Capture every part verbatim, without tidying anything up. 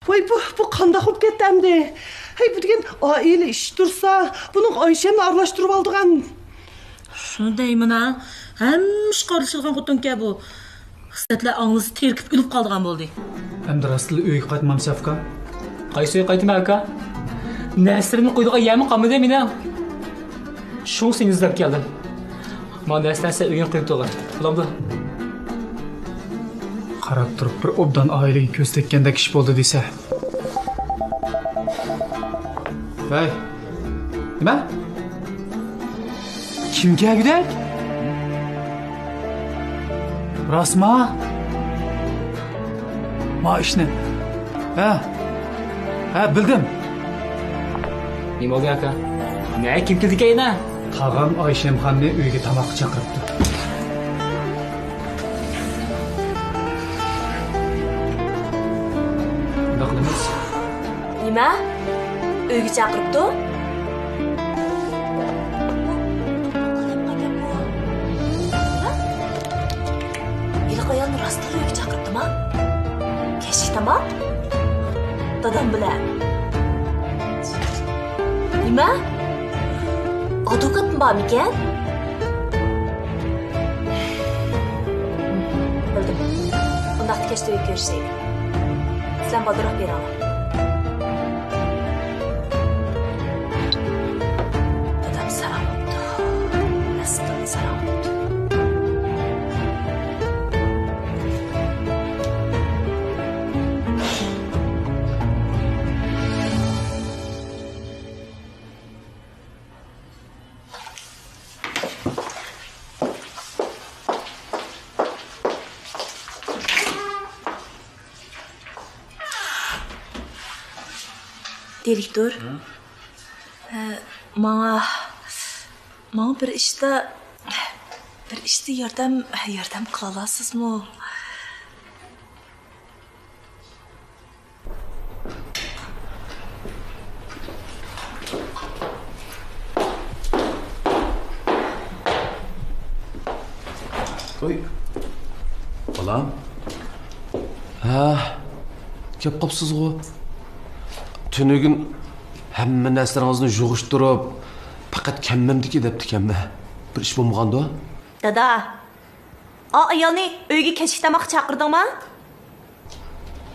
ۋاي، بۇ، بۇ قانداق بولۇپ كەتتى ئەمدى؟ ھەي، بۇ دېگەن ئائىلە ئىشى تۇرسا، بۇنىڭغا ئايشەمنى ئارىلاشتۇرۇۋالىدىغان. شۇنى دەيمەن ھە، ھەممە ئىشقا ئارىلىشىدىغان خوتۇنكەن بۇ. خىسلەتلەر ئاڭلىسا تېرىكىپ ئۆلۈپ قالىدىغان بولدى. ئەمدى راستلا ئۆيگە قايتمامسىز ئاكا؟ قايسى ئۆيگە قايتىمەن ئاكا؟ نەرسىلىرىمنى قويىدىغان يەرمۇ قالمىدى مېنىڭ. شۇڭا سېنى ئىزدەپ كەلدىم. مانا نەرسىلەرنى سەن ئۆيۈڭگە قويۇپ تۇرغىن. بولامدۇ؟ قاراپ تۇرۇپ بىر ئوبدان ئائىلىگە كۆز تەگكەندەك ئىش بولدى دېسە. ھەي، نېمە؟ كىم كەلگۈدەك؟ راستما؟ ما ئىشنى. ھە. ھە، بىلدىم. نېمە بولدى ئاكا؟ نە، كىم كىردىكەن يەنە؟ تاغام ئايشەمخاننى ئۆيگە تاماققا چاقىرىپتۇ. شۇنداق قىلىمىز. نېمە؟ ئۆيگە چاقىرىپتۇ؟ ھېلىقى ئايالنى راستلا ئۆيگە چاقىرىپتىما؟ كەچلىك تاماق؟ دادام بىلەن. نېمە؟ ئادۋوكاتمۇ بارمىكەن؟ بىلدىم. ئۇنداقتا كەچتە ئۆيگە كۆرۈشەيلى. سىلەر بالدۇرراق بېرىڭلار. دادام ساراڭ بوپتۇ. راستتىنلا ساراڭ بوپتۇ. دىرېكتور، ھە؟ ئە، ماڭا، ماڭا بىر ئىشتا، بىر ئىشتا ياردەم، ياردەم قىلالارسىزمۇ؟ ۋوي، بالام. ھە، كەپ قاپسىزغۇ. تۈنۈگۈن ھەممە نەرسىلىرىڭىزنى يىغىشتۇرۇپ، پەقەت كەلمەمدىكى دەپتىكەنمەن. بىر ئىش بولمىغاندۇ؟ دادا، ئا ئايالنى ئۆيگە كەچلىك تاماققا چاقىردىڭما؟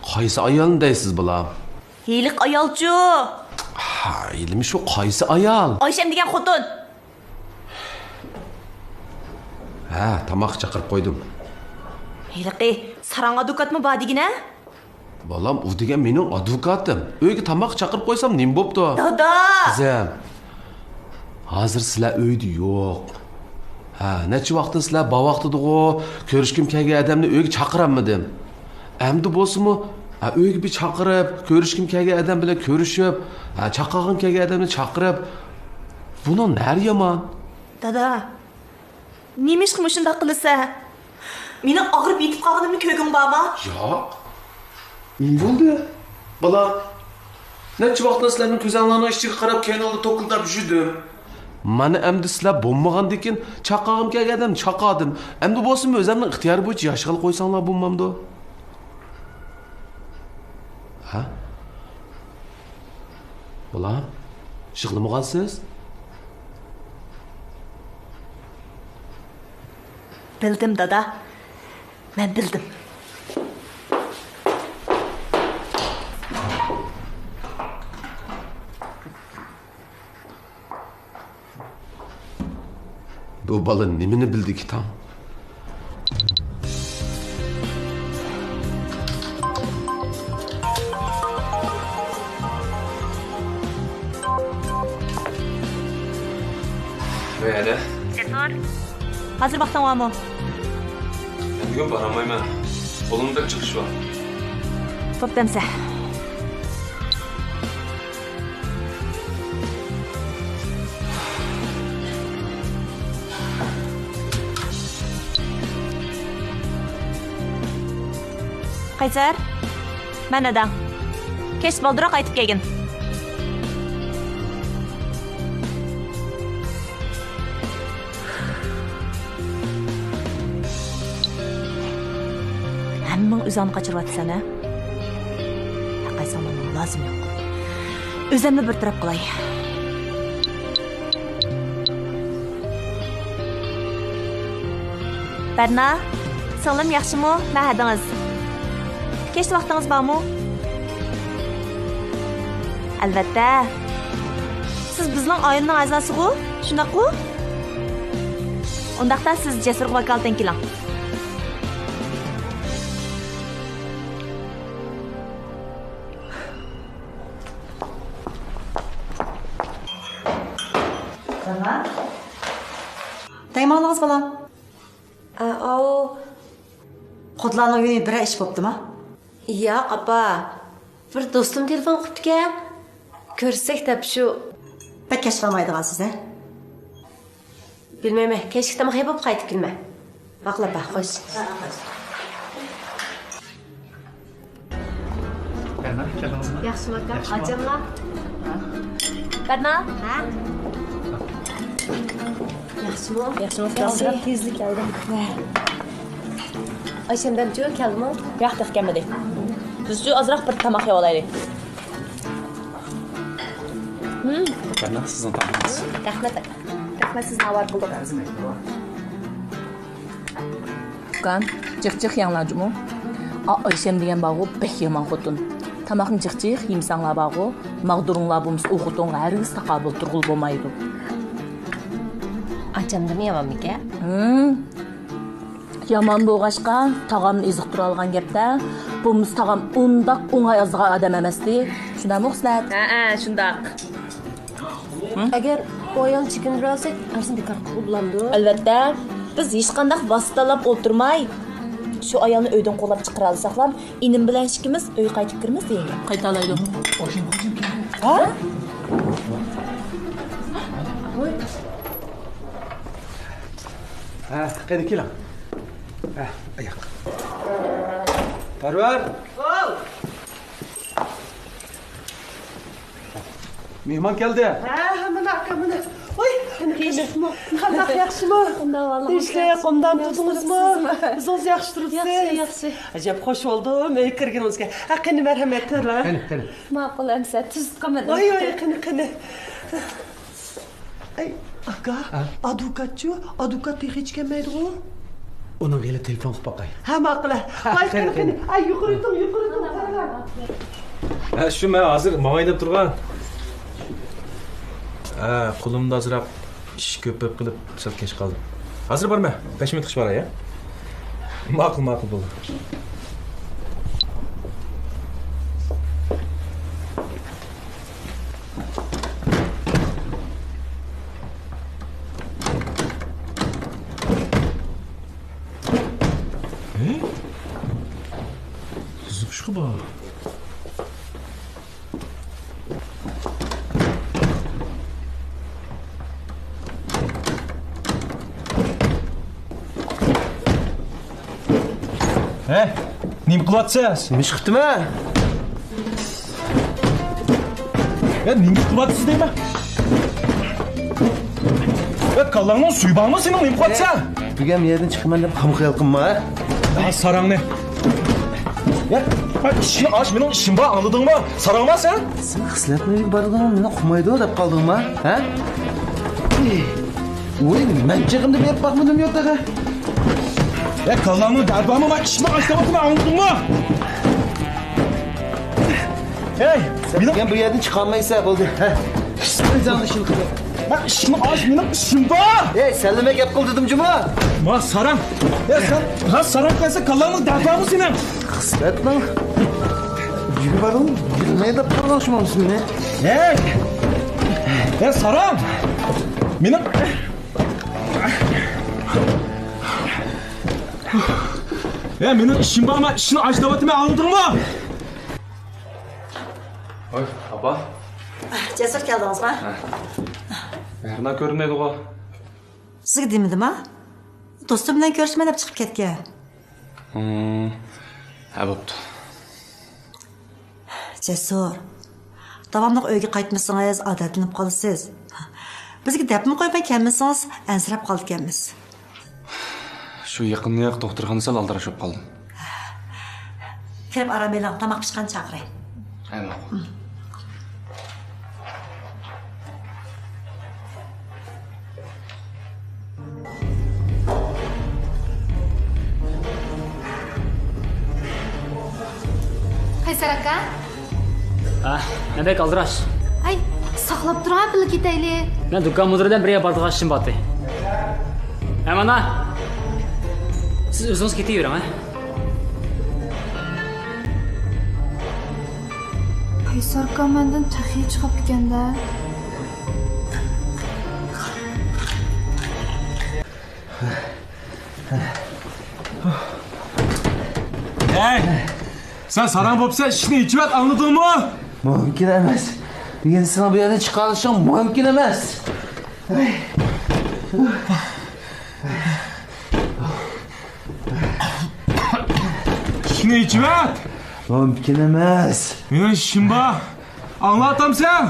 قايسى ئايالنى دەيسىز، بالام؟ ھېلىقى ئايالچۇ؟ ھا، ھېلىمۇ شۇ قايسى ئايال؟ ئايشەم دېگەن خوتۇن. ھە، تاماققا چاقىرىپ قويدۇم. ھېلىقى ساراڭ ئادۋوكاتمۇ بار دېگىنە؟ بالام، ئۇ دېگەن مېنىڭ ئادۋوكاتىم. ئۆيگە تاماققا چاقىرىپ قويسام نېمە بوپتۇ؟ دادا! قىزىم، ھازىر سىلەر ئۆيدە يوق. ھە، نەچچە ۋاقىتتىن سىلەر بار ۋاقتىدىغۇ، كۆرۈشكۈم كەلگەن ئادەمنى ئۆيگە چاقىرالمىدىم. ئەمدى بولسىمۇ، ھە، ئۆيگە بىر چاقىرىپ، كۆرۈشكۈم كەلگەن ئادەم بىلەن كۆرۈشۈپ، ھە، چاقىرغۇم كەلگەن ئادەمنى چاقىرىپ، بۇنىڭ نەرى يامان؟ دادا، نېمىشقا مۇشۇنداق قىلىسەن؟ مېنىڭ ئاغرىپ يېتىپ قالغىنىمنى كۆرگۈڭ بارما؟ ياق. نېمە بولدى؟ بالا، نەچچە ۋاقىتلا سىلەرنىڭ كۆزۈڭلارنىڭ ئىچىگە قاراپ، كەينىڭلاردا توكۇلداپ يۈردۈم. مانا ئەمدى سىلەر بولمىغاندىكىن چاقىرغۇم كەلگەن ئادەمنى چاقىردىم. ئەمدى بولسىمۇ ئۆزۈمنىڭ ئىختىيارى بويىچە ياشىغىلى قويساڭلار بولمامدۇ؟ ھە؟ بالام، يىغلىمىغانسىز؟ بىلدىم، دادا. مەن بىلدىم. بۇ بالا نېمىنى بىلدىكى تاڭ؟ ۋەي، ھەدە. جەسۇر. ھازىر ۋاقتىڭ بارمۇ؟ مەن بۈگۈن بارالمايمەن. قولۇمدا بەك جىق ئىش بار. بوپتۇ ئەمسە. قەيسەر، مەن داداڭ. كەچ بالدۇرراق قايتىپ كەلگىن. ھەممىڭ ئۆزۈڭنى قاچۇرۇۋاتىسەن ھە؟ ساڭا لازىم يوق. ئۆزۈمنى بىر تەرەپ قىلاي. بەرنا، سىڭلىم ياخشىمۇ؟ مەھەدىڭىز. كەچتە ۋاقتىڭىز بارمۇ؟ ئەلۋەتتە. سىز بىزنىڭ ئائىلىنىڭ ئەزاسىغۇ؟ شۇنداققۇ؟ ئۇنداقتا سىز جەسۇرغا ۋاكالىتەن كېلىڭ. دەيمانلىقىڭىز بالام. ئاۋۇ. خوتۇنلارنىڭ ئۆيىنى بىرەر ئىش بوپتۇما؟ ياق، ئاپا. بىر دوستۇم تېلېفون قىپتىكەن. كۆرۈشسەك دەپ شۇ. بەك كەچ قالمايدىغانسىز، ھە؟ بىلمەيمەن، كەچلىك تاماق يەپ بولۇپ قايتىپ كېلىمەن. ماقۇل ئاپا، خوش. بەرنا، كەلدىڭىزمۇ؟ ياخشىمۇ ئاكا؟ ياخشىمۇ. ئاچاملا. بەرنا. ھە؟ ياخشىمۇ؟ ياخشىمۇ؟ ياخشى. تېزلا كەلدىڭ. ئايشەمبەمچۇ، كەلدىمۇ؟ ياق، تېخى كەلمىدى. بىزچۇ ئازراق بىر تاماق يەۋالايلى. ھىم. بەرنا، سىزنىڭ تامىقىڭىز. رەھمەت ئاكا. رەھمەت، سىزنى ئاۋارە قىلدۇق. ئۇكام، جىق جىق يەڭلار جۇمۇ. ئا، ئايشەم دېگەن بارغۇ، بەك يامان خوتۇن. تاماقنى جىق جىق يېمىسەڭلار بارغۇ، ماغدۇرۇڭلار بولمىسا ئۇ خوتۇنغا ھەرگىز تاقابىل تۇرغىلى بولمايدۇ. ئاچامدىمۇ يامانمىكەن؟ ھىم. يامان بولغاچقا، تاغامنى ئېزىقتۇرالىغان گەپتە. بولمىسا تاغام ئۇنداق ئوڭاي ئازىدىغان ئادەم ئەمەستى. شۇنداقمۇ، خىسلەت؟ ھەئە، شۇنداق. ئەگەر ئۇ ئايالنى چېكىندۈرەلىسەك، ھەرىسىنى بىكار قىلغىلى بولامدۇ؟ ئەلۋەتتە، بىز ھېچقانداق ۋاسىتە تاللاپ ئولتۇرماي، شۇ ئايالنى ئۆيدىن قوغلاپ چىقىرالىساقلا، ئىنىم بىلەن ئىككىمىز ئۆيگە قايتىپ كىرىمىز دېگەن گەپ. قايتالايدۇ. ھە؟ ھە، قېنى كېلىڭ. ھە، ئاياق. پەرۋەر! مېھمان كەلدى. ھە، مانا ئاكا، مانا. ۋاي، قېنى، قېنى. قانداق، ياخشىمۇ؟ تىنچلىق، ئوبدان تۇردىڭىزمۇ؟ ئۆزىڭىز ياخشى تۇرۇپسىز؟ ياخشى، ياخشى. ئەجەب خوش بولدۇم ئۆيگە كىرگىنىڭىزگە. ھە، قېنى، مەرھەمەت، كىرىڭ. قېنى، قېنى. ماقۇل ئەمىسە، تۈزۈپ قالمىدىم. ۋاي، ۋاي، قېنى، قېنى. ئەي، ئاكا، ھە؟ ئادۋوكاتچۇ؟ ئادۋوكات تېخىچە كەلمەيدىغۇ؟ ئۇنىڭغا ھېلى تېلېفون قىلىپ باقاي. ھە، ماقۇل، ھە. ۋاي، قېنى، قېنى. ئەي، يۇقىرى تۇڭ، يۇقىرى تۇڭ. ھە، شۇ، مەن ھازىر ماڭاي دەپ تۇرغان. ھە، قولۇمدا ئازراق ئىش كۆپ بولۇپ قېلىپ، سەل كەچ قالدىم. ھازىر بارمەن، بەش مىنۇتقىچە باراي، ھە؟ ماقۇل، ماقۇل، بولدى. ھە؟ قىزىقىشقا بار. ھە؟ نېمە قىلىۋاتىسىز؟ نېمە ئىش قىپتىمەن؟ يا، نېمە قىلىۋاتىسىز دەيمەن؟ يا، كاللاڭنىڭ سۈيى بارمۇ سېنىڭ، نېمە قىلىۋاتىسەن؟ بۈگۈن يەردىن چىقىمەن دەپ خام خىيال قىلما، ھە؟ يا، ساراڭنى. يا، ئىشىڭنى ئاچ، مېنىڭ ئىشىم بار، ئاڭلىدىڭمۇ؟ ساراڭما سەن؟ سېنىڭ خىسلەتنىڭ ئۆيىگە بارىدىغان مېنى قويمايدۇ دەپ قالدىڭما، ھە؟ ۋوي، مەن چېغىمدا بېرىپ باقمىدىم يوتىغا. يا، كاللاڭنىڭ دەردى بارمۇ؟ مەن ئىشىمنى ئاچ دەۋاتىمەن، ئاڭلىدىڭمۇ؟ ھەي، سەن مېنىڭ بۇ يەردىن چىقالمايسەن، بولدى. ھە. ئۆزۈڭنى ئىشىڭ قىل. مەن ئىشىمنى ئاچ، مېنىڭ ئىشىم بار. ھەي، سەنلىمە گەپ قىل دېدىم جۇمۇ. ما ساراڭ. ھەي، سەن، ھە، ساراڭ قايسى، كاللاڭنىڭ دەردى بارمۇ سېنىڭ؟ خىسلەتنىڭ يۈرى بارمۇ؟ يۈرمەي دەپ قالغان شۇ مېنى. ھەي. ھەي، ساراڭ. مېنىڭ ھە، مېنىڭ ئىشىم بار، مەن ئىشنى ئاچ دەۋاتىمەن، ئاڭلىدىڭمۇ؟ ۋاي، ئاپا. جەسۇر، كەلدىڭىزما؟ ھە. بەرنا كۆرۈنمەيدىغۇ. سىزگە دېمىدىما؟ دوستۇم بىلەن كۆرۈشىمەن دەپ چىقىپ كەتكەن. ھىم. ھە، بوپتۇ. جەسۇر، داۋاملىق ئۆيگە قايتمىسىڭىز، ئادەتلىنىپ قالىسىز. بىزگە دەپمۇ قويماي كەلمىسىڭىز، ئەنسىرەپ قالىدىكەنمىز. شۇ يېقىندىن دوختۇرخانا سەل ئالدىراش بولۇپ قالدىم. كىرىپ ئارام ئېلىڭ، تاماق پىشقاندا چاقىراي. ھەي، ماقۇل. قەيسەر ئاكا. ھە، نېمە بەك ئالدىراش؟ ھەي، ساقلاپ تۇرۇڭ، بىللە كېتەيلى. مەن دۇكان مۇدىرى بىلەن بىر يەرگە بارىدىغان ئىشىم بارتى. ھە، مانا. سىز ئۆزىڭىز كېتىۋېرىڭ، ھە. قەيسەر ئاكا مەندىن تېخىچە خاپىكەن-دە. ھەي! سەن ساراڭ بوپسەن، ئىشىكنى ئېچىۋەت، ئاڭلىدىڭمۇ؟ مۇمكىن ئەمەس. بۈگۈن سېنىڭ بۇ يەردىن چىقارىلىشىڭ مۇمكىن ئەمەس. ئىشىكنى ئېچىۋەت! مۇمكىن ئەمەس. مېنىڭ ئىشىم بار. ئاڭلاۋاتامسەن؟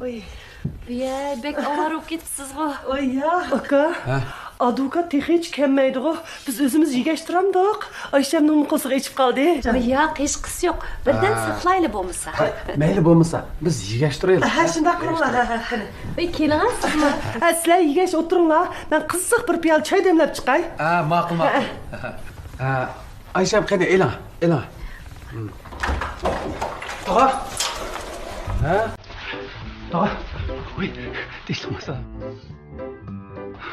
ۋىيەي، بەك ئاۋارە بولۇپ كېتىپسىزغۇ. ۋاي يا، ئاكا. ھە؟ ئادۋوكات تېخىچە كەلمەيدىغۇ. بىز ئۆزىمىز يېگەشتۇرامدۇق. ئايشەمنىڭمۇ قورسىقى ئېچىپ قالدى. ۋاي يا، قىيىش قىس يوق. بىردەم ھە. ساقلايلى بولمىسا. ھە، مەيلى بولمىسا، بىز يېگەشتۇرايلى. ھە، شۇنداق قىلىڭلار. ھە، ھە، قېنى. ۋاي، كېلىڭە سىزمۇ. ھە، سىلەر يېگەش ئولتۇرۇڭلار. مەن قىزىق بىر پىيالە چاي دەملەپ چىقاي. ھە، ماقۇل، ماقۇل. ھە، ئايشەم، قېنى، ئېلىڭ، ئېلىڭ. تاغا! ھە؟ تاغا! ۋۇي، تېشلىق ماسا.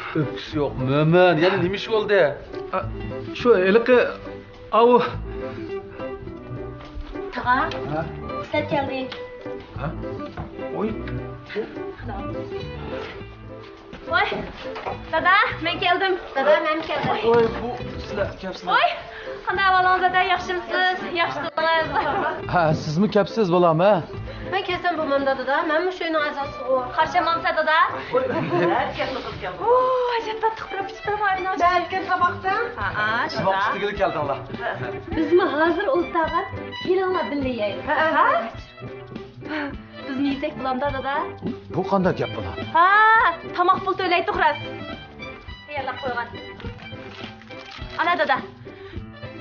ئۆپكىسى يوق، مۆمىن. يەنە نېمە ئىش بولدى؟ ئا، شۇ ھېلىقى ئاۋۇ. تاغا، ھە؟ سەت كەلدى. ھە؟ ۋۇي. ۋاي، دادا، مەن كەلدىم. دادا، مەن كەلدىم. ۋاي، بۇ سىلەر كەپسىلەر. ۋاي، قانداق ئەھۋالىڭىز، دادا؟ ياخشىمسىز؟ ياخشى تۇردىڭىز. ھە، سىزمۇ كەپسىز، بالام، ھە؟ مەن كەلسەم بولمامدا، دادا؟ مەنمۇ شۇ ئۆينىڭ ئەزاسىغۇ. قارشى ئالمامسەن، دادا؟ ۋاي، ئاجايىپ تاتلىق تۇرۇپ كەلدىم. ۋاي، ئاجايىپ تاتلىق تۇرۇپ كەلدىم. نەدىكەن تاماقتىن؟ ھە، ھە، تاماق ئۈستىگىلا كەلدىڭلار. بىزمۇ ھازىر ئولتۇرغان. كېلىڭلار، بىللە يەيلى. ھە، ھە. بىزمۇ يېسەك بولامدا، دادا؟ بۇ قانداق گەپ بۇ؟ ھا، تاماق پۇل تۆلەيتتۇق راست. تەييارلاپ قويغان. ئانا، دادا.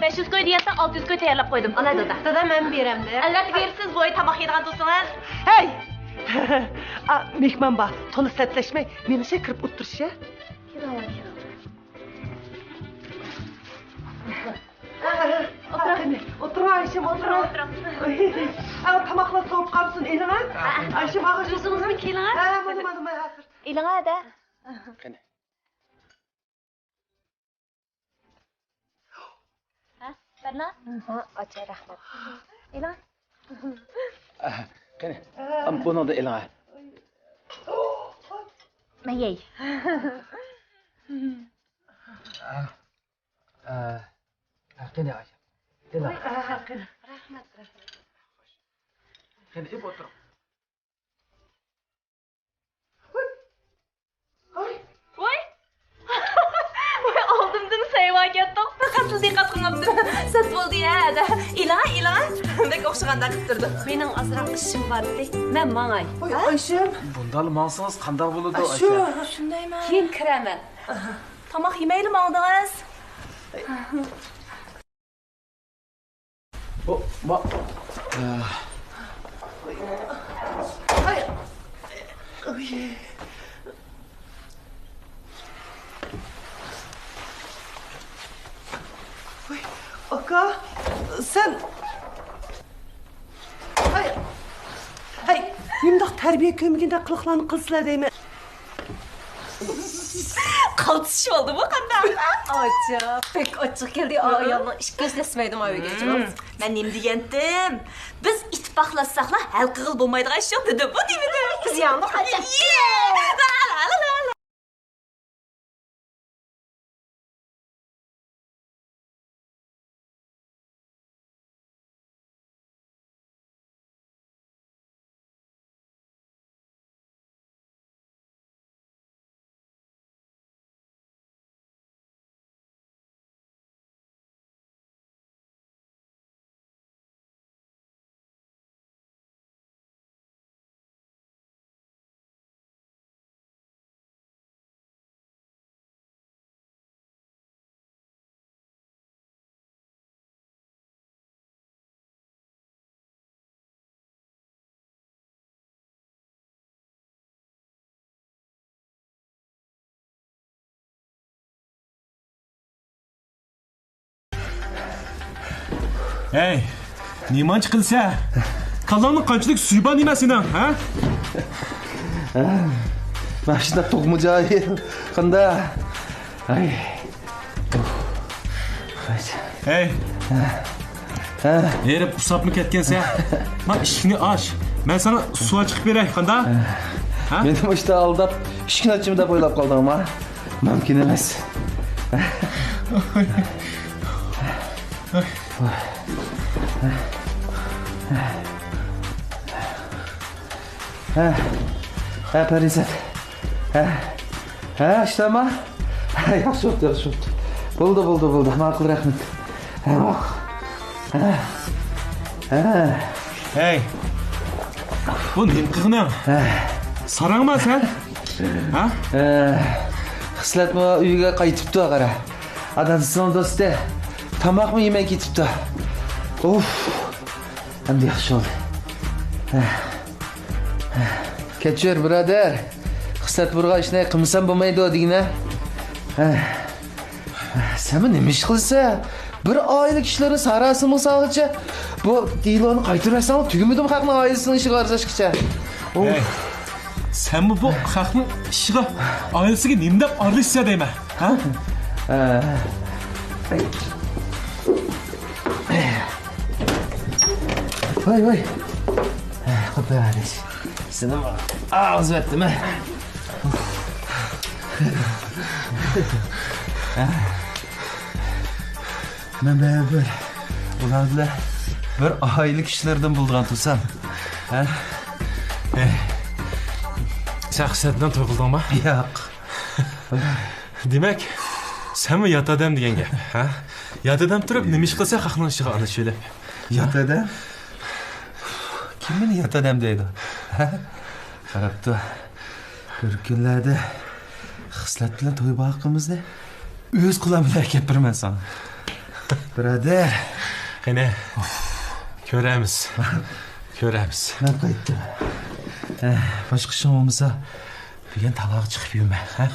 بەش يۈز كوي دېيەتتىڭ، ئالتە يۈز كوي تەييارلاپ قويدۇم. ئانا، دادا. دادا، مەن بېرەمدە. ئەلۋەتتە بېرىسىز، بۇ تاماق يەيدىغان دوستىڭىز. ھەي! ئا، مېھمان بار، تولا سەتلەشمەي، مېنىڭچە كىرىپ ئولتۇرۇش يا. كېلىڭلار، كېلىڭلار. ئولتۇرۇڭ. قېنى، ئولتۇرۇڭ، ئايشەم، ئولتۇرۇڭ. ئولتۇرۇڭ. ئا، تاماقلار سوۋۇپ قالمىسۇن، ئېلىڭ، ھە؟ ئايشەم، ئاغا، ئۆزىڭىزمۇ كېلىڭ، ھە؟ ھە، مانا، مانا، مانا، ھازىر. ئېلىڭ، ھەدە. قېنى. ھە، بەرنا؟ ھە، ئاچا، رەھمەت. ئېلىڭ. قېنى، بۇنىڭدا ئېلىڭ، ھە. مەيەي. ئە، ئە، قېنى، ئايا. قېنى. ئە، قېنى. رەھمەت، رەھمەت. قېنى، ئېلىپ ئولتۇرۇڭ. ۋاي. ۋاي، ئالدىمدىن سەيۋا كەتتىڭ. پەقەتلا دىققەت قىلماپتىمەن. سەت بولدى يا، ھەدە. ئېلىڭا، ئېلىڭا. بەك ئوخشىغاندەك قىلىپ تۇرىدۇ. مېنىڭ ئازراق ئىشىم بار ئىدى. مەن ماڭاي. ۋاي، ئايشەم. بۇنداقلا ماڭسىڭىز قانداق بولىدۇ، ئايشەم؟ شۇندايمەن. كېيىن كىرەمەن. تاماق يېمەيلا ماڭدىڭىز. بۇ، ما، ئاي. ئاي. ۋاي، ئاكا، سەن. ھەي، ھەي، نېمانداق تەربىيە كۆرمىگەندەك قىلىقلارنى قىلىسىلەر دەيمەن. قالتىس ئىش بولدىمۇ قانداق؟ ئاچا، بەك ئاچچىق كەلدى. ئايالنىڭ ئىككى كۆزى دەسمەيدۇ ما ئۆيگە. مەن نېمە دېگەنتىم؟ بىز ئىتتىپاقلاشساقلا ھەل قىلغىلى بولمايدىغان ئىش يوق دېدىم. بۇ نېمىدۇ؟ زىيانلىق ئاچا. ھەي، نېمانچە قىلسا؟ كاللاڭنىڭ قانچىلىك سۈيى بار نېمە سېنىڭ، ھە؟ مانا شۇنداق توقمۇ جاھىل. قاندا؟ ھەي. ھەي. ھېرىپ ئۇسساپمۇ كەتكەنسەن؟ ما ئىشىكنى ئاچ. مەن ساڭا سۇ چىقىپ بېرەي، قاندا؟ ھە؟ مېنى مۇشتا ئالداپ، ئىشىكنى ئاچىمەن دەپ ئويلاپ قالدىڭما؟ مۇمكىن ئەمەس. ھە، ھە، پەرىزات. ھە، ھە، ئىشلەمە. ھە، ياخشى بوپتۇ، ياخشى بوپتۇ. بولدى، بولدى، بولدى. ماقۇل، رەھمەت. ھە، ماقۇل. ھە، ھە. ھەي، بۇ نېمە قىلغىنىڭ؟ ھە. ساراڭما سەن؟ ھە؟ ھە. خىسلەتمۇ ئۆيىگە قايتىپتۇ، قارا. ئادامسىنىڭ دوستى. تاماقمۇ يېمەي كېتىپتۇ. ئۇف. ئەمدى ياخشى بولدى. ھە. كەچۈر، بۇرادەر. خىسلەت بۇرغا ئىشنى قىلمىسام بولمايدۇ دېگىنە. ھە. سەنمۇ نېمە ئىش قىلسا؟ بىر ئائىلە كىشىلىرى ساراسىمۇ سالغىچە، بۇ دېلونى قايتۇرۇۋەتسەڭ تۈگىمىدىمۇ خەقنىڭ ئائىلىسىنىڭ ئىشىغا ئارىلاشقىچە؟ ئۇف. ھەي، سەنمۇ بۇ خەقنىڭ ئىشىغا، ئائىلىسىگە نېمە دەپ ئارىلىشىسەن دەيمەن، ھە؟ ۋاي، ۋاي. قوپۇپ بېرىش. سېنىڭ ئاغزىنى ئۆپتۈم. مەن بەرىبىر ئۇلار بىلەن بىر ئائىلە كىشىلىرىدىن بولىدىغان تۇرسام. ھە؟ ھەي، سەن خىسلەت بىلەن توي قىلدىڭما؟ ياق. دېمەك، سەنمۇ يات ئادەم دېگەن گەپ، ھە؟ يات ئادەم تۇرۇپ نېمە ئىش قىلسا خەقنىڭ ئىشىغا ئارىلىشىۋېلىپ. يات ئادەم؟ كىم مېنى يات ئادەم دەيدۇ؟ ھە؟ قاراپ تۇر. بىر كۈنلەردە خىسلەت بىلەن توي باققىنىمىزنى ئۆز قولۇم بىلەن ئەكەپ بېرىمەن ساڭا. بۇرادەر. قېنى، كۆرەرمىز. كۆرەرمىز. مەن قايتتىم. ھە، باشقا ئىشىڭ بولمىسا، بۈگۈن تالاغا چىقىپ يۈرمە، ھە؟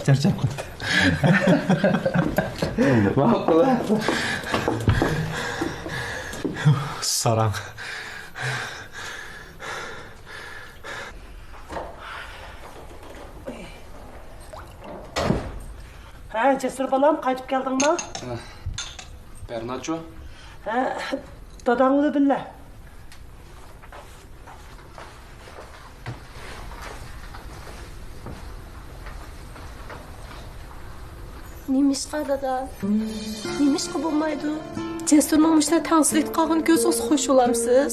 چارچاپ قاپتۇ. ماقۇل. ساراڭ. ھە، جەسۇر بالام، قايتىپ كەلدىڭما؟ ھە. بەرناتچۇ؟ ھە، داداڭ بىلەن بىللە. نېمىشقا، دادا؟ نېمىشقا بولمايدۇ؟ جەسۇرنىڭ مۇشۇنداق تەڭسىز يېتىپ قالغىنىغا كۆزىڭىز خۇش بولامسىز؟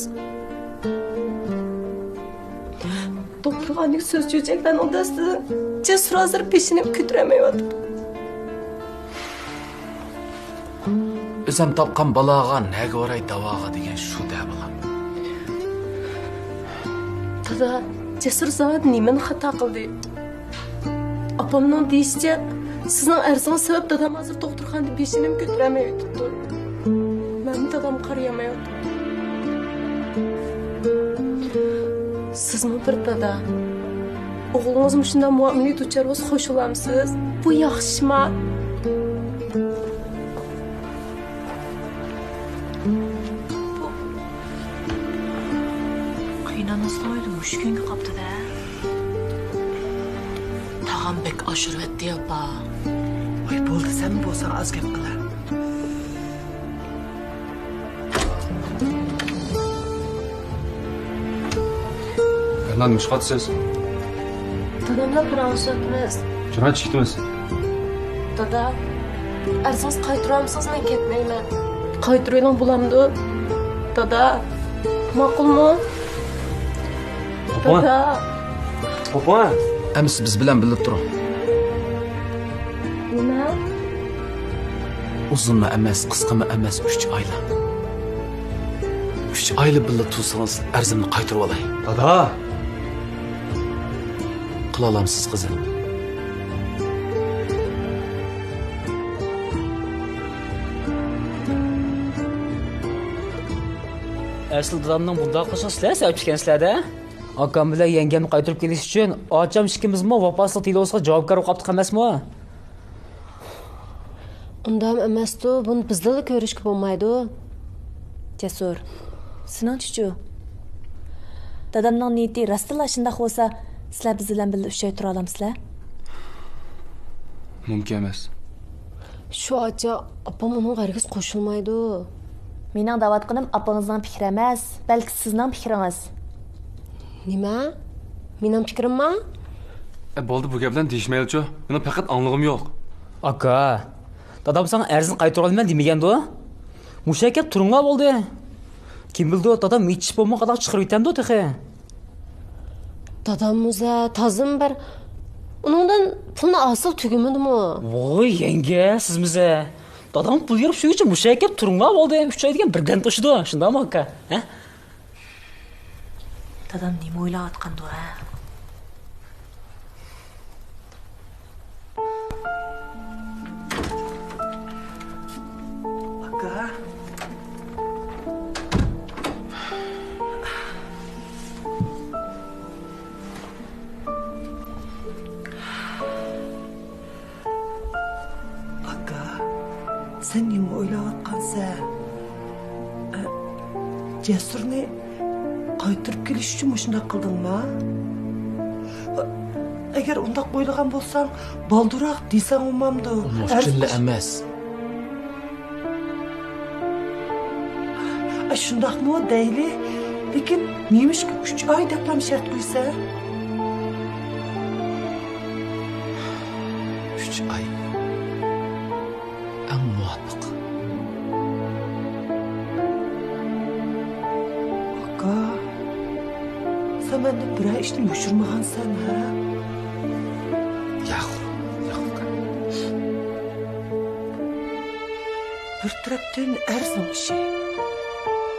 دوختۇرخانىدىكى سۆز چۆچەكلەرنىڭ دەستىدىن جەسۇر ھازىر بېشىنى كۆتۈرەلمەيۋاتىدۇ. ئۆزۈم تاپقان بالاغا نەگە باراي داۋاغا دېگەن شۇ دە بالام. دادا، جەسۇر زادى نېمىنى خاتا قىلدى؟ ئاپامنىڭ دېيىشىچە، سىزنىڭ ئەرزىڭىز سەۋەب دادام ھازىر دوختۇرخانىدا بېشىنىمۇ كۆتۈرەلمەي يېتىپتۇ. مەنمۇ دادامغا قارىيالمايۋاتىمەن. سىزمۇ بىر دادا. ئوغلىڭىز مۇشۇنداق مۇئامىلىگە دۇچار بولسا خۇش بولامسىز؟ بۇ ياخشىما؟ بۇ قېيىنئانىسىنىڭ ئۆيىدە مۇشۇ كۈنگە قاپتۇ-دە. تاغام بەك ئاشۇرۇۋەتتى، ئاپا. ۋاي، بولدى، سەنمۇ بولساڭ ئاز گەپ قىلە. ئەرنان، مۇشۇ قاتىسىز. دادام بىلەن پاراڭلىشىۋاتىمىز. جۇراچ كېتىمىز. دادا، ئەرزىڭىزنى قايتۇرامسىز؟ مەن كەتمەيمەن. قايتۇرۇۋېلىڭ بولامدۇ؟ دادا، ماقۇلمۇ؟ توپا. دادا. توپا. ئەمىسە بىز بىلەن بىللە تۇرۇڭ. نېمە؟ ئۇزۇنمۇ ئەمەس، قىسقىمۇ ئەمەس، ئۈچ ئايلا. ئۈچ ئايلا بىللە تۇرسىڭىز، ئەرزىمنى قايتۇرۇۋالاي. دادا! قىلالامسىز، قىزىم؟ ئەسلى دادامنىڭ بۇنداق قىلىشىغا سىلەر سەۋەبچى ئىكەنسىلەر-دە. ئاكام بىلەن يەڭگەمنى قايتۇرۇپ كېلىش ئۈچۈن ئاچام ئىككىمىزمۇ ۋاپاسىزلىق دېلوسىغا جاۋابكار بولۇپ قاپتۇق ئەمەسمۇ؟ ئۇنداق ئەمەستۇ، بۇنى بىزدىنلا كۆرۈشكە بولمايدۇ. جەسۇر، سېنىڭچىچۇ؟ دادامنىڭ نىيىتى راستتىنلا شۇنداق بولسا، سىلەر بىز بىلەن بىللە ئۈچ ئاي تۇرالامسىلەر؟ مۇمكىن ئەمەس. شۇ ئاچا، ئاپام ئۇنىڭغا ھەرگىز قوشۇلمايدۇ. مېنىڭ دەۋاتقىنىم ئاپىڭىزنىڭ پىكرى ئەمەس، بەلكى سىزنىڭ پىكرىڭىز. نېمە؟ مېنىڭ پىكرىمما؟ ئە، بولدى، بۇ گەپلەرنى دېيىشمەيلىچۇ. مېنىڭ پەقەت ئاڭلىغۇم يوق. ئاكا، دادام ساڭا ئەرزنى قايتۇرۇۋالىمەن دېمىگەندۇ؟ مۇشۇ يەرگە كەپ تۇرۇڭلار بولدى. كىم بىلىدۇ، دادام ھېچ بولمىغان قانداق چىقىرىۋېتەمدۇ تېخى. داداممۇ زە، تازىمۇ بىر. ئۇنىڭدىن پۇلنى ھاسىل تۈگىمىدىمۇ؟ ۋوي، يەڭگە، سىزمۇ زە. دادام پۇل يىغىپ شۇنىڭ ئۈچۈن مۇشۇ يەرگە كەپ تۇرۇڭلار بولدى. ئۈچ ئاي دېگەن بىردەم توشىدۇ، شۇنداقمۇ ئاكا؟ ھە؟ دادام نېمە ئويلاۋاتقاندۇ، ھە؟ ئاكا. ئاكا، سەن نېمە ئويلاۋاتقانسەن؟ ئە، جەسۇرنى قايتۇرۇپ كېلىش ئۈچۈن مۇشۇنداق قىلدىڭما؟ ئەگەر ئۇنداق ئويلىغان بولساڭ، بالدۇراق دېسەڭ بولمامدۇ؟ ئۇنىڭ ئۈچۈنلا ئەمەس. ئە، شۇنداقمۇ دەيلى؟ لېكىن نېمىشقا ئۈچ ئاي دەپلا شەرت قويىسەن؟ ئۈچ ئاي. ئەڭ مۇۋاپىق. ئاكا، سەن مەندىن بىرەر ئىشنى يوشۇرمىغانسەن، ھە؟ ياق، ياق، ئاكا. بىر تەرەپتىن ئەرزنىڭ ئىشى،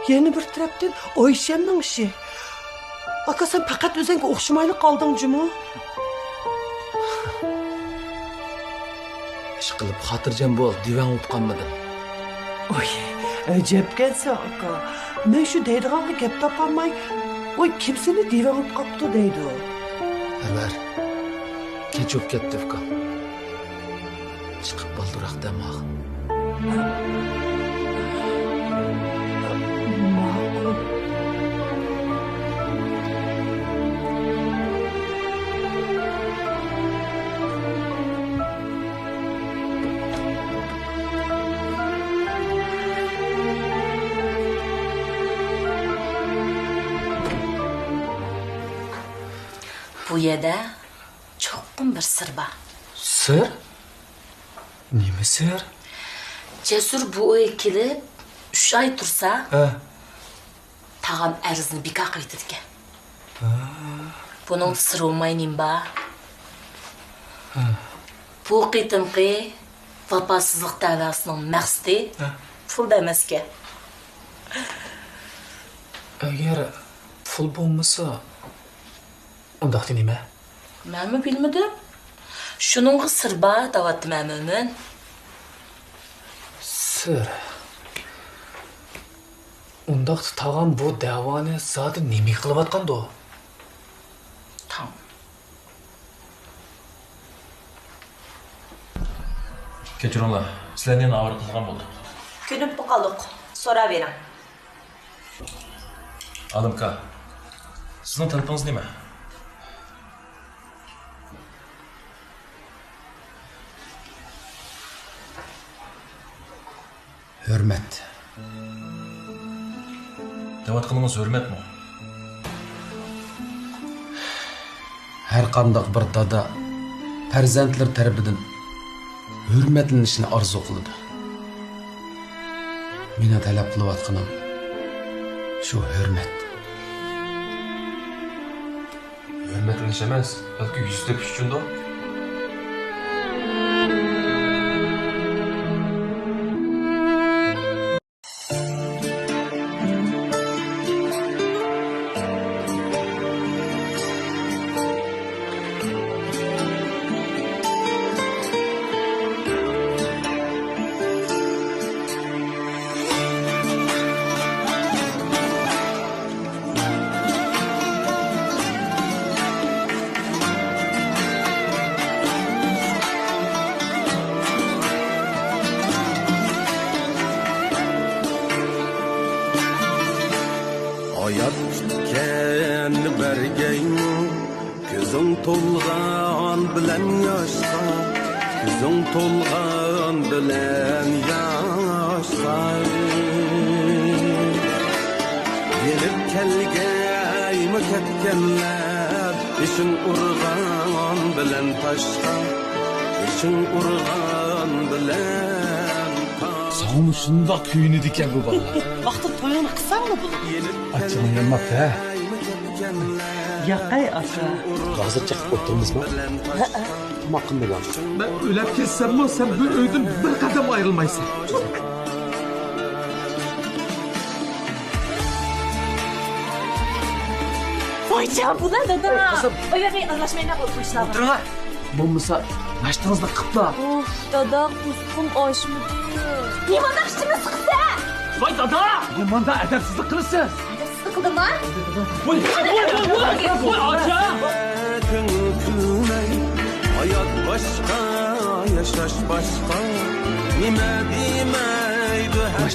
يەنە بىر تەرەپتىن ئايشەمنىڭ ئىشى. ئاكا، سەن پەقەت ئۆزۈڭگە ئوخشىمايلا قالدىڭ جۇمۇ. ئىشقىلىپ خاتىرجەم بول، دىۋەڭ بولۇپ قالمىدىم. ۋاي، ئەجەبكەنسەن ئاكا. مەن شۇ دەيدىغانغا گەپ تاپالماي، ۋاي، كىم سېنى دىۋەڭ بولۇپ قاپتۇ دەيدۇ. ئەنۋەر، كەچ بولۇپ كەتتى ئۇكام. چىقىپ بالدۇراق دەم ئال. ماقۇل. بۇ يەردە چوقۇم بىر سىر بار. سىر؟ نېمە سىر؟ جەسۇر بۇ ئۆيگە كېلىپ ئۈچ ئاي تۇرسا، ھە، تاغام ئەرزنى بىكار قىلىۋېتىدىكەن. ھە. بۇنىڭدا سىر بولماي نېمە بار؟ ھە. بۇ قېتىمقى ۋاپاسىزلىق دەۋاسىنىڭ مەقسىتى، ھە، پۇل ئەمەسكەن. ئەگەر پۇل بولمىسا، ئۇنداقتا نېمە؟ مەنمۇ بىلمىدىم. شۇنىڭغا سىر بار دەۋاتىمەن، مۆمىن. سىر. ئۇنداقتا تاغام بۇ دەۋانى زادى نېمىگە قىلىۋاتقاندۇ؟ تاڭ. كەچۈرۈڭلار، سىلەرنى يەنە ئاۋارە قىلغان بولدۇم. كۈنۈم قالدۇق، سوراۋېرىڭ. ئالىمكا، سىزنىڭ تەلىپىڭىز نېمە؟ ھۆرمەت. دەۋاتقىنىڭىز ھۆرمەتمۇ؟ ھەر قانداق بىر دادا پەرزەنتلىرى تەرىپىدىن ھۆرمەتلىنىشنى ئارزۇ قىلىدۇ. مېنىڭ تەلەپ قىلىۋاتقىنىم شۇ ھۆرمەت. ھۆرمەتلىنىش ئەمەس، بەلكى يۈز تېپىش ئۈچۈندۇ؟ كۆزۈڭ تولغان بىلەن ياشقا، كۆزۈڭ تولغان بىلەن ياشقا. يېنىپ كەلگەيمۇ كەتكەنلەر، بېشىڭ ئۇرغان بىلەن تاشقا، بېشىڭ ئۇرغان بىلەن تاشقا. ساڭىمۇ شۇنداق كۆيۈنىدىكەن بۇ بالىلار. ۋاقتىدا تويۇڭنى قىلساڭلا بولىدۇ. ئاچچىقىڭ يانماپتۇ ھە؟ ياقەي ئاكا. ھازىر چىقىپ ئولتۇرىمىزمۇ؟ ھەئە. تاماق قىلمىغان. مەن ئۆلۈپ كەتسەممۇ سەن بۇ ئۆيدىن بىر قەدەم ئايرىلمايسەن. ۋايجان، بۇلار دادا. ئوي، قىزىم. ئوي، ئوي، ئوي، ئارىلاشمايلا بۇ ئىشلارغا. ئولتۇرۇڭ. بولمىسا ناشتىڭىزنى قىپلا. ئۇھ، دادا، قۇسقۇم ئاچمىدى. نېمانداق ئىچىمنى سىقىسەن؟ ۋاي دادا! نېمانداق ئەدەپسىزلىك قىلىسىز؟ ئەدەپسىزلىك قىلدىمما؟ ۋاي، ۋاي، ۋاي، ۋاي، ۋاي، ۋاي، ئاچا! كۆڭۈل كۈلمەي، ھايات باشقا، ياشاش باشقا. نېمە دېمەيدۇ ھەر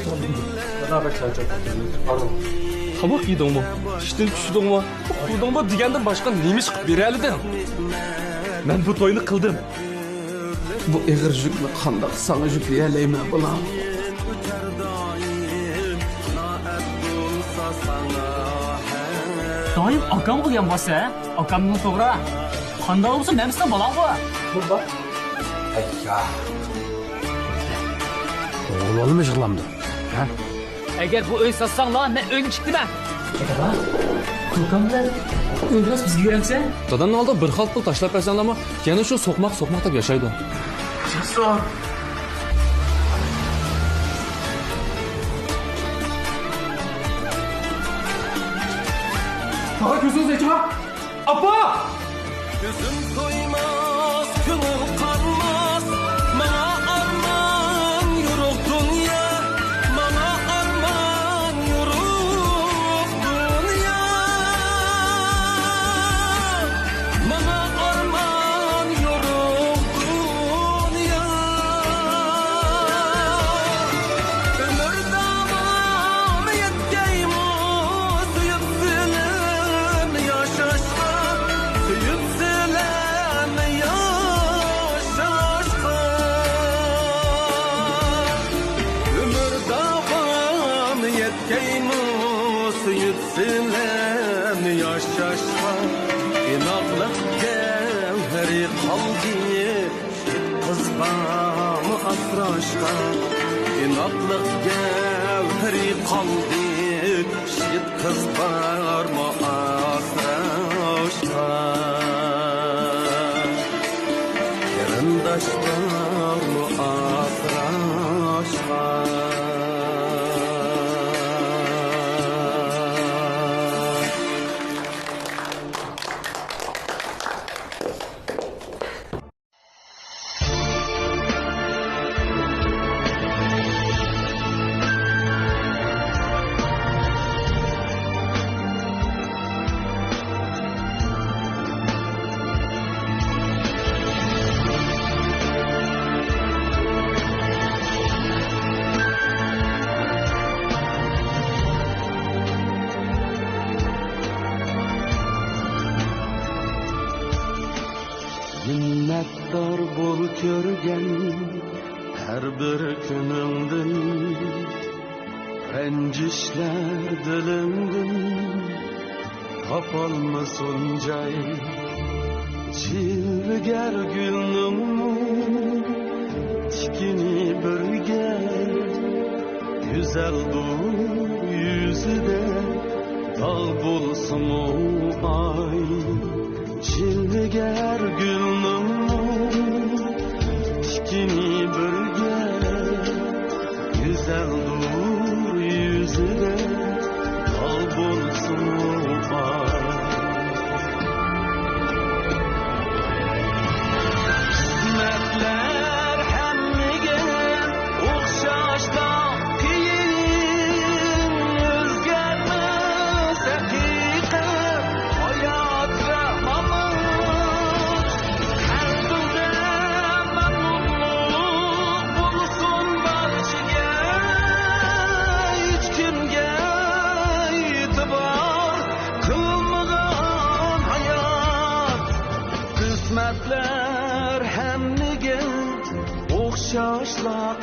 دادا، بەك چارچاپ كەتتىڭىز. تاماق يېدىڭمۇ؟ ئىشتىن چۈشتۈڭمۇ؟ ئۇخلىدىڭمۇ دېگەندىن باشقا نېمە ئىش قىلىپ بېرەلىدىڭ؟ مەن بۇ توينى قىلدىم. بۇ ئېغىر يۈكنى قانداق ساڭا يۈكلىيەلەيمەن، بالام؟ دائىم ئاكامغا يانباسسەن، ھە؟ ئاكامنىڭ توغرا. قانداق بولسا مەن سېنىڭ بالاڭغۇ. بولدى. ئەييا. ئوغۇل بالىمۇ يىغلامدۇ؟ ھە؟ ئەگەر بۇ ئۆي ساتساڭلار، مەن ئۆيدىن چىقتىمەن. دادا، كوكام بىلەن ئۆيدىن بىزگە بېرەمسەن؟ دادامنىڭ ئالدىغا بىر خالتا پۇل تاشلاپ بەرسەڭلارمۇ، يەنە شۇ سوقماق، سوقماق دەپ ياشايدۇ. تاغا كۆزىڭىزنى ئېچىڭا! ئاپا! كۆزۈم تويماس، كۆڭۈل قانماس، ماڭا ئارمان يورۇق دۇنيا، ماڭا ئارمان يورۇق دۇنيا، ماڭا ئارمان يورۇق دۇنيا. ئۆمۈر داۋامى يەتكەيمۇ سۆيۈپ سېنى ياشاشقا، سۆيۈپ سىلەرنى ياشاشقا. ئۆمۈر داۋامى يەتكەيمۇ سۆيۈپ سىلەرنى ياشاشقا. ئىناقلىق گەۋھىرى قالدى، يىگىت قىز بارمۇ ئاسراشقا؟ ئىناقلىق گەۋھىرى قالدى، يىگىت قىز بارمۇ ئاسراشقا؟ قېرىنداش بارمۇ ئاسراشقا؟ مىننەتدار بول كۆرگەن ھەر بىر كۈنۈڭدىن، رەنجىشلەر دىلىڭدىن تاپالمىسۇن جاي. جىلۋىگەر گۈلنىڭمۇ تىكىنى بىرگە، گۈزەلدۇر يۈزىدە داغ بولسىمۇ ئاي. جىلۋىگەر گۈلنىڭمۇ تىكىنى بىرگە، گۈزەلدۇر يۈزىدە داغ بولسىمۇ ئاي. قىسمەتلەر ھەممىگە ئوخشاشلا قىيىن، ئۆزگەرمەس ھەقىقەت ھايات ۋە مامات. قەلبىڭدە مەمنۇنلۇق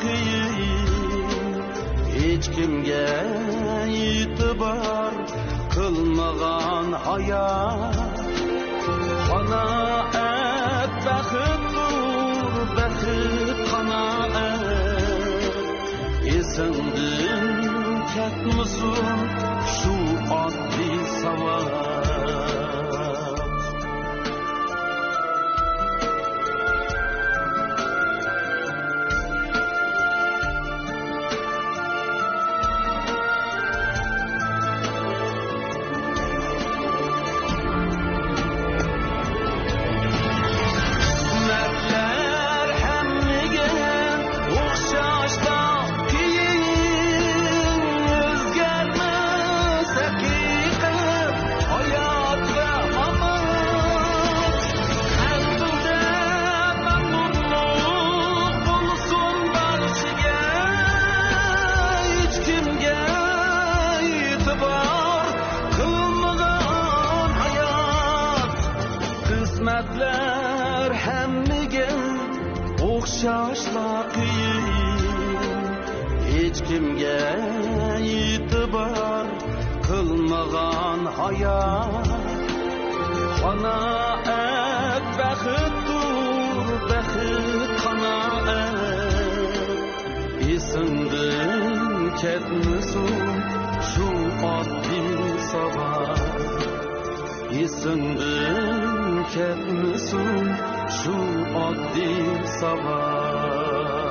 قىيىن، ھېچكىمگە ئېتىبار قىلمىغان ھايات. قانائەت بەختتۇر، بەخت قانائەت. ئېسىڭدىن كەتمىسۇن شۇ ئاددىي ساۋات. قىسمەتلەر ھەممىگە ئوخشاشلا قىيىن، ئۆزگەرمەس ھەقىقەت ھايات ۋە مامات. مەنزىلدە مەمنۇنلۇق بولسۇن بارچىگە، ھېچكىمگە ئېتىبار قىلمىغان ھايات. قىسمەتلەر ھەممىگە ئوخشاشلا قىيىن، ھېچكىمگە ئېتىبار قىلمىغان ھايات. قانائەت بەختتۇر، بەخت قانائەت. ئېسىڭدىن كەتمىسۇن شۇ ئاددىي ساۋات. ئېسىڭدىن كەتمىسۇن شۇ ئاددىي ساۋات.